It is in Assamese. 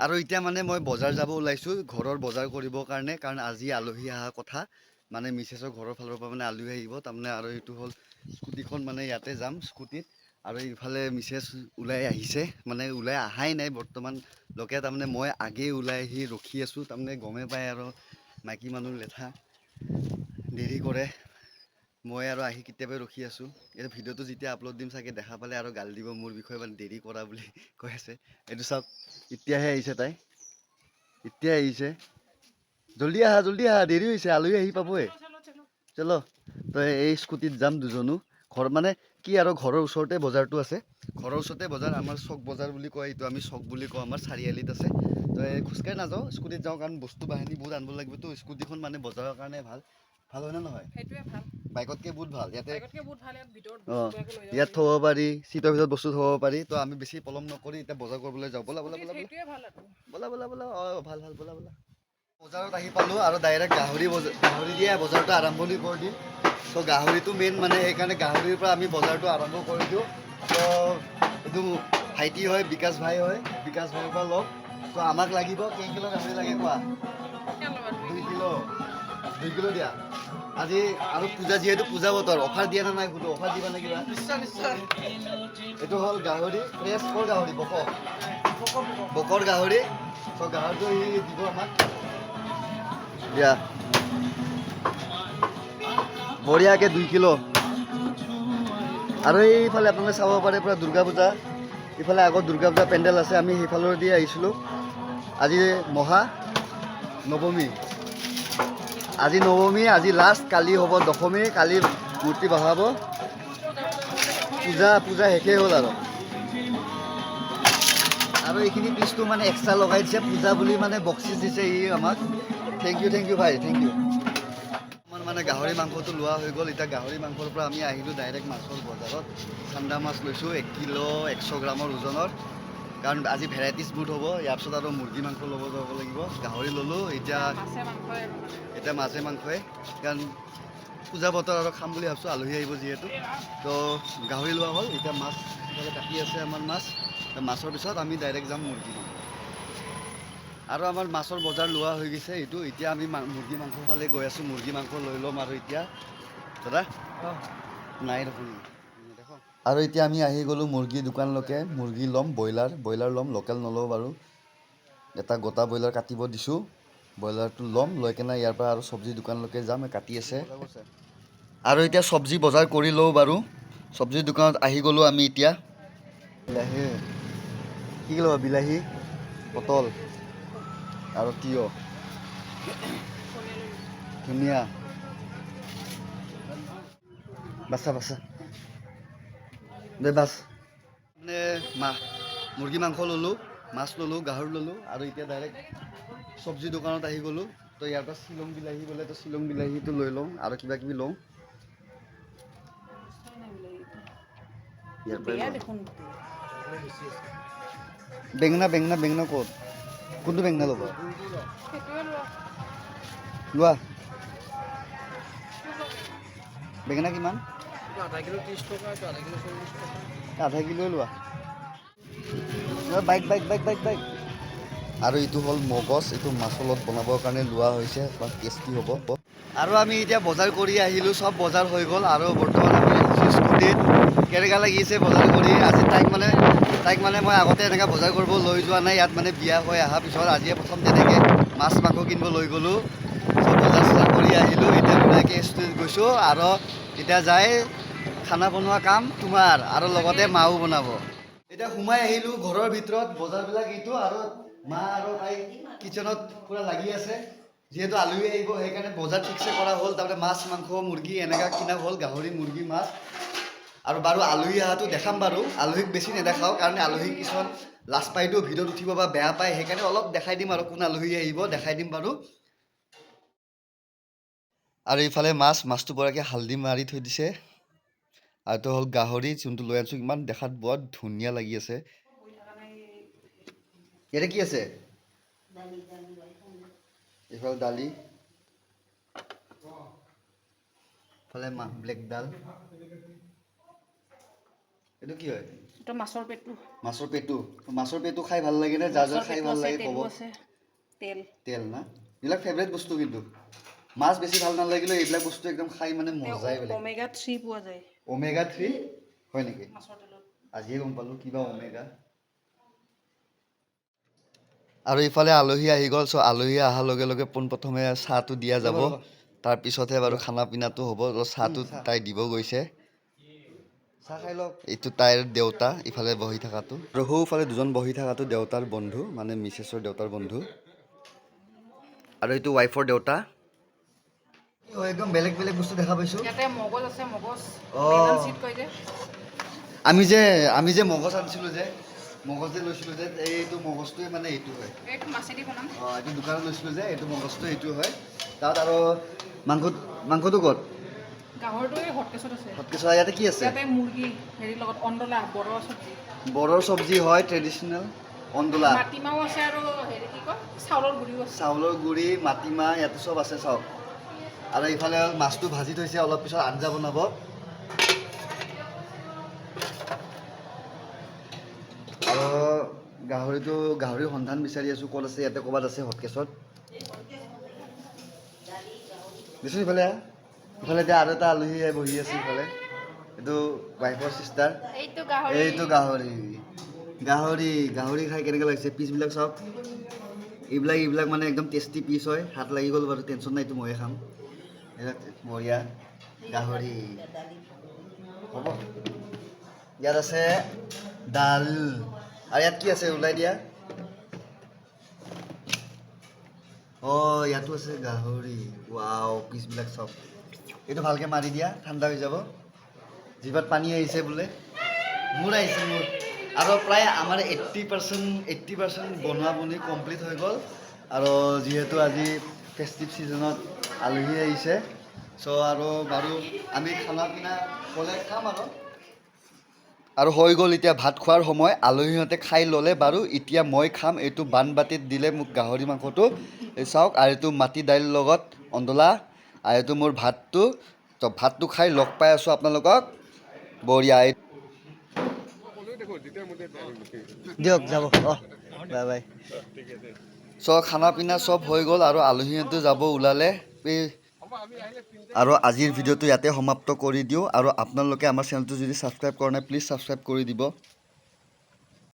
আৰু এতিয়া মানে মই বজাৰ যাব ওলাইছোঁ ঘৰৰ বজাৰ কৰিবৰ কাৰণে, কাৰণ আজি আলহী অহা কথা। মানে মিছেছৰ ঘৰৰ ফালৰ পৰা মানে আলহী আহিব তাৰমানে। আৰু এইটো হ'ল স্কুটিখন, মানে ইয়াতে যাম স্কুটিত। আৰু ইফালে মিছেছ ওলাই আহিছে, মানে ওলাই অহাই নাই বৰ্তমানলৈকে। তাৰমানে মই আগেই ওলাই আহি ৰখি আছোঁ, তাৰমানে গমেই পায় আৰু মাইকী মানুহ লেঠা দেৰি কৰে। মই আৰু আহি কেতিয়াবাই ৰখি আছোঁ। এতিয়া ভিডিঅ'টো যেতিয়া আপলোড দিম চাগে দেখা পালে আৰু গালি দিব মোৰ বিষয়ে, মানে দেৰি কৰা বুলি কৈ আছে। এইটো চাওক, এতিয়াহে আহিছে তাই, এতিয়া আহিছে। জল্দি আহা, জল্দি আহা, দেৰি হৈছে, আলহী আহি পাবই। চলো। তো এই স্কুটিত যাম দুজনো। ঘৰ মানে কি আৰু, ঘৰৰ ওচৰতে বজাৰটো আছে, ঘৰৰ ওচৰতে বজাৰ। আমাৰ চক বজাৰ বুলি কয় এইটো, আমি চক বুলি কওঁ, আমাৰ চাৰিআলিত আছে। তো এই খোজকাঢ়ি নাযাওঁ, স্কুটিত যাওঁ, কাৰণ বস্তু বাহিনী বহুত আনিব লাগিবতো। স্কুটিখন মানে বজাৰৰ কাৰণে ভাল। ভাল হয়নে নহয়? সেইটোৱে ভাল। বাইকতকৈ বহুত ভাল ইয়াতে। বাইকতকৈ বহুত ভাল, ইয়াত ভিতৰত অঁ বস্তু লৈ যাব। ইয়াত থ'ব পাৰি, চিটৰ ভিতৰত বস্তু থ'ব পাৰি। তো আমি বেছি পলম নকৰি এতিয়া বজাৰ কৰিবলৈ যাওঁ। ব'লা ব'লা ব'লা ব'লা। সেইটোৱে ভাল আৰু। ব'লা ব'লা ব'লা। অঁ, ভাল ভাল, ব'লা ব'লা। বজাৰত আহি পালোঁ আৰু ডাইৰেক্ট গাহৰি বজাৰ, গাহৰি দিয়ে বজাৰটো আৰম্ভণি কৰি দিম। ত' গাহৰিটো মেইন মানে, সেইকাৰণে গাহৰিৰ পৰা আমি বজাৰটো আৰম্ভ কৰি দিওঁ। ত' এইটো ভাইটি হয়, বিকাশ ভাই হয়, বিকাশ ভাইৰ পৰা লওক। ত' আমাক লাগিব কেই কিলো গাহৰি লাগে কোৱা? কিমান ল'বা? 2 কিলো, 2 কিলো দিয়া আজি। আৰু পূজা যিহেতু, পূজা বতৰ, অফাৰ দিয়া নে নাই সুধো, অফাৰ দিবা নে কিবা? নিশ্চয় নিশ্চয়। এইটো হ'ল গাহৰি, ফ্ৰেছ। ক'ৰ গাহৰি? বক, বকৰ গাহৰি। চ' গাহৰিটো সি দিব আমাক। দিয়া বঢ়িয়াকৈ 2 কিলো। আৰু এইফালে আপোনালোকে চাব পাৰে পূৰা দুৰ্গা পূজা। ইফালে আগত দুৰ্গা পূজা পেণ্ডেল আছে, আমি সেইফালৰ দি আহিছিলোঁ। আজি মহা নৱমী, আজি নৱমী, আজি লাষ্ট, কালি হ'ব দশমী, কালি মূৰ্তি বহাব। পূজা পূজা শেষেই হ'ল আৰু। আৰু এইখিনি পিচটো মানে এক্সট্ৰা লগাই দিছে পূজা বুলি, মানে বকচিচ দিছে ই আমাক। Thank U, thank U ভাই, thank U. আমাৰ মানে গাহৰি মাংসটো লোৱা হৈ গ'ল। এতিয়া গাহৰি মাংসৰ পৰা আমি আহিলোঁ ডাইৰেক্ট মাছৰ বজাৰত। চান্দা মাছ লৈছোঁ 1 কিলো 100 গ্ৰামৰ ওজনৰ, কাৰণ আজি ভেৰাইটিজ বহুত হ'ব। ইয়াৰ পিছত আৰু মুৰ্গী মাংস ল'ব যাব লাগিব। গাহৰি ল'লোঁ এতিয়া। মাছে মাংসই আৰু মানে। এতিয়া মাছে মাংসই, কাৰণ পূজা বতৰ আৰু খাম বুলি ভাবছোঁ, আলহী আহিব যিহেতু। তো গাহৰি লোৱা হ'ল, এতিয়া মাছ ইফালে কাটি আছে আমাৰ মাছ। তো মাছৰ পিছত আমি ডাইৰেক্ট যাম মুৰ্গী মাংস। আৰু আমাৰ মাছৰ বজাৰ লোৱা হৈ গৈছে এইটো। এতিয়া আমি মুৰ্গী মাংসৰ ফালে গৈ আছোঁ, মুৰ্গী মাংস লৈ ল'ম। আৰু এতিয়া দাদা নাই দেখোন। আৰু এতিয়া আমি আহি গ'লোঁ মুৰ্গী দোকানলৈকে। মুৰ্গী ল'ম, ব্ৰইলাৰ, ব্ৰইলাৰ ল'ম, লোকেল নলওঁ বাৰু। এটা গোটা ব্ৰইলাৰ কাটিব দিছোঁ, ব্ৰইলাৰটো ল'ম, লৈ কেনে ইয়াৰ পৰা আৰু চব্জি দোকানলৈকে যাম। কাটি আছে। আৰু এতিয়া চব্জি বজাৰ কৰি লওঁ বাৰু। চব্জি দোকানত আহি গ'লোঁ আমি এতিয়া। বিলাহী কি কি ল'বা? বিলাহী, পটল আৰু তিয়হ, ধুনীয়া। বাচা বাচা দে বাছ। মানে মুৰ্গী মাংস ল'লোঁ, মাছ ল'লোঁ, গাহৰি ল'লোঁ আৰু এতিয়া ডাইৰেক্ট চব্জি দোকানত আহি গ'লোঁ। তো ইয়াৰ পৰা শ্বিলং বিলাহী বোলে, তো শ্বিলং বিলাহীটো লৈ লওঁ আৰু কিবা কিবি লওঁ ইয়াৰ পৰাই বেয়া লওঁ। দেখোন। বেঙেনা, বেঙেনা, বেঙেনা ক'ত? কোনটো বেঙেনা ল'বা? সেইটোৱে লোৱা। লোৱা। বেঙেনা কিমান? আধা কিলো 30 টকা, এইটো আধা কিলো 40 টকা। আধা কিলোৱে লোৱা। Bike bike bike bike bike. আৰু এইটো হ'ল মগজ, এইটো মাছৰ লগত বনাবৰ কাৰণে লোৱা হৈছে, টেষ্টি হ'ব। আৰু আমি এতিয়া বজাৰ কৰি আহিলোঁ, চব বজাৰ হৈ গ'ল আৰু বৰ্তমান আমি আহিছোঁ স্কুটিত। কেনেকুৱা লাগিছে বজাৰ কৰি আজি? তাইক মানে মই আগতে এনেকুৱা বজাৰ কৰিব লৈ যোৱা নাই ইয়াত, মানে বিয়া হৈ অহাৰ পিছত আজিয়ে প্ৰথম তেনেকৈ মাছ মাংস কিনিব লৈ গ'লোঁ। চব বজাৰ চজাৰ কৰি আহিলোঁ, এতিয়া বঢ়িয়াকৈ স্কুটিত গৈছোঁ। আৰু এতিয়া যাই খানা বনোৱা কাম তোমাৰ আৰু লগতে মাও বনাব। এতিয়া সোমাই আহিলোঁ ঘৰৰ ভিতৰত। বজাৰবিলাক এইটো আৰু মা আৰু তাই কিচেনত পূৰা লাগি আছে। যিহেতু আলহী আহিব, সেইকাৰণে বজাৰ ঠিকছে কৰা হ'ল। তাৰমানে মাছ মাংস মুৰ্গী এনেকুৱা কিনা হ'ল, গাহৰি, মুৰ্গী, মাছ। আৰু বাৰু আলহী অহাটো দেখাম বাৰু, আলহীক বেছি নেদেখাওঁ, কাৰণ আলহী কিছুমান লাজ পায়তো ভিডিঅ'ত উঠিব বা বেয়া পায়। সেইকাৰণে অলপ দেখাই দিম আৰু কোন আলহী আহিব দেখাই দিম বাৰু। আৰু ইফালে মাছ, মাছটো বঢ়িয়াকৈ হালধি মাৰি থৈ দিছে। আৰু এইটো হ'ল গাহৰি, যোনটো লৈ আনিছোঁ। ইমান দেখাত বৰ ধুনীয়া লাগি আছে। ইয়াতে কি আছে? এইফালে দালি, ইফালে মা ব্লেক দাল। এইটো কি হয়? এইটো মাছৰ পেটু। মাছৰ পেটু। মাছৰ পেটু খাই ভাল লাগে নে? যাৰ যাৰ মাছৰ খাই পেটু ভাল আছে, লাগে তেলো ক'ব। আছে, তেল। তেল না, এইবিলাক ফেভৰেট বস্তু। কিন্তু মাছ বেছি ভাল নালাগিলেও এইবিলাক বস্তু একদম খাই মানে মজাই বেলেগ। ওমেগা 3 পোৱা যায়। ওমেগা 3 হয় নেকি? মাছৰ তেলত। আজিয়ে গম পালোঁ কিবা ওমেগা। আৰু ইফালে আলহী আহি গ'ল। চ' আলহী অহাৰ লগে লগে পোনপ্ৰথমে চাহটো দিয়া যাব, তাৰপিছতহে বাৰু খানা পিনাটো হ'ব। ত' চাহটো তাই দিব গৈছে। চাহ খাই লওক। এইটো তাইৰ দেউতা, ইফালে বহি থকাটো, আৰু সৌফালে দুজন বহি থকাটো দেউতাৰ বন্ধু, মানে মিছেছৰ দেউতাৰ বন্ধু। আৰু এইটো ৱাইফৰ দেউতা। একদম বেলেগ বেলেগ বস্তু দেখা পাইছোঁ। ইয়াতে মগজ আছে, মগজ। অ। বেদাম চিড কয় যে। আমি যে মগজ আনিছিলোঁ যে, মগজ যে লৈছিলোঁ যে, এইটো মগজটোৱে মানে এইটো হয়। এইটো মাছেদি বনাম। অঁ, এইটো দোকানত লৈছিলোঁ যে, এইটো মগজটো এইটো হয়। তাত আৰু মাংস, মাংসটো ক'ত? গাহৰিটো এই হটকেছত আছে। হটকেছত। ইয়াতে কি আছে? ইয়াতে মুৰ্গী হেৰিৰ লগত অন্দলা, বড়ো চব্জি। বড়োৰ চব্জি হয়, ট্ৰেডিশ্যনেল অন্দোলা। মাটিমাহো আছে আৰু হেৰি কি কয়, চাউলৰ গুড়িও আছে। চাউলৰ গুড়ি, মাটিমাহ, ইয়াতে চব আছে চাওক। আৰু ইফালে মাছটো ভাজি থৈছে, অলপ পিছত আঞ্জা বনাব। আৰু গাহৰিটো, গাহৰিৰ সন্ধান বিচাৰি আছোঁ, ক'ত আছে? ইয়াতে ক'ৰবাত আছে হটকেছত। দেচোন ইফালে আহ। ইফালে এতিয়া আৰু এটা আলহী আহি বহি আছে ইফালে। এইটো ৱাইফৰ চিষ্টাৰ। এইটো গাহৰি। এইটো গাহৰি। গাহৰি, গাহৰি খাই কেনেকুৱা লাগিছে? পিচবিলাক চাওক। এইবিলাক মানে একদম টেষ্টি পিচ হয়। হাত লাগি গ'ল বাৰু, টেনশ্যন নাই, এইটো ময়ে খাম। এইবিলাক বঢ়িয়া গাহৰি হ'ব। ইয়াত আছে দাল। আৰু ইয়াত কি আছে ওলাই দিয়া। অঁ, ইয়াতো আছে গাহৰি। ৱাও, পিচবিলাক চাওক। এইটো ভালকৈ মাৰি দিয়া, ঠাণ্ডা হৈ যাব। জিভাত পানী আহিছে বোলে, মোৰ আহিছে মোৰ। আৰু প্ৰায় আমাৰ 80% বনোৱা বনি কমপ্লিট হৈ গ'ল। আৰু যিহেতু আজি ফেষ্টিভ ছিজনত আলহী আহিছে, চ' আৰু বাৰু আমি খানা পিনা ক'লে খাম আৰু হৈ গ'ল। এতিয়া ভাত খোৱাৰ সময়। আলহীহঁতে খাই ল'লে বাৰু, এতিয়া মই খাম। এইটো বানবাতিত দিলে মোক গাহৰি মাংসটো, এই চাওক। আৰু এইটো মাটি দাইল লগত অন্দলা, আৰু এইটো মোৰ ভাতটো। তো ভাতটো খাই লগ পাই আছোঁ আপোনালোকক। বঢ়িয়া। দিয়ক, যাব। অঁ, বাই বাই। চ' খানা পিনা চব হৈ গ'ল আৰু আলহীহঁতো যাব ওলালে। এই আৰু আজিৰ ভিডিঅ'টো ইয়াতে সমাপ্ত কৰি দিওঁ। আৰু আপোনালোকে আমাৰ চেনেলটো যদি ছাবস্ক্ৰাইব কৰা নাই, প্লিজ ছাবস্ক্ৰাইব কৰি দিব।